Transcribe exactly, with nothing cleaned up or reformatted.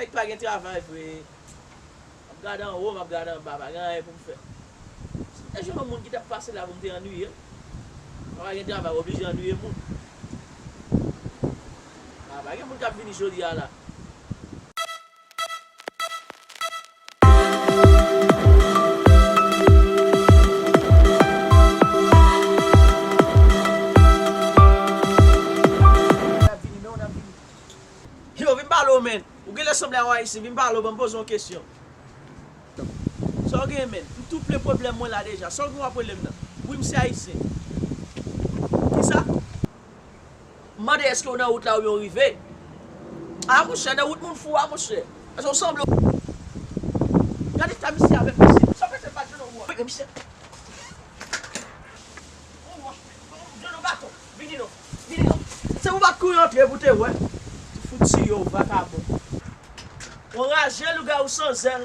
Nèg pa gen travay vre. M ap gade anwo, m ap gade anba, pa gen anyen pou m fè. Si m te jwenn yon moun ki t ap pase la pou m te annuiye l. Mwen pa gen travay, oblije annuiye moun. A, pa gen moun k ap vini jodi a la. Yo, vin pale w, men. Ou genlè sanble a yon Ayisyen, vin pale w, ban m poze w yon kesyon. Sa w gen, men? M tou plen pwoblèm mwen la deja. Sa w gen w ap rele m nan? Wi, m se Ayisyen. Kisa? M mande èske w nan wout la oubyen w rive? A, monchè, nan wout moun fou a, monchè. Èske w sanble w? Gade ta misye avèk misye. Sa w panse pa jwenn yon wòch? Men misye. Yon wòch, men. Jwenn yon baton. Vini non. Vini non. Se pou w pa t kouri antre pou te wè. Ti fout tiye w, vakabon. Yon raje lougawou san zèl.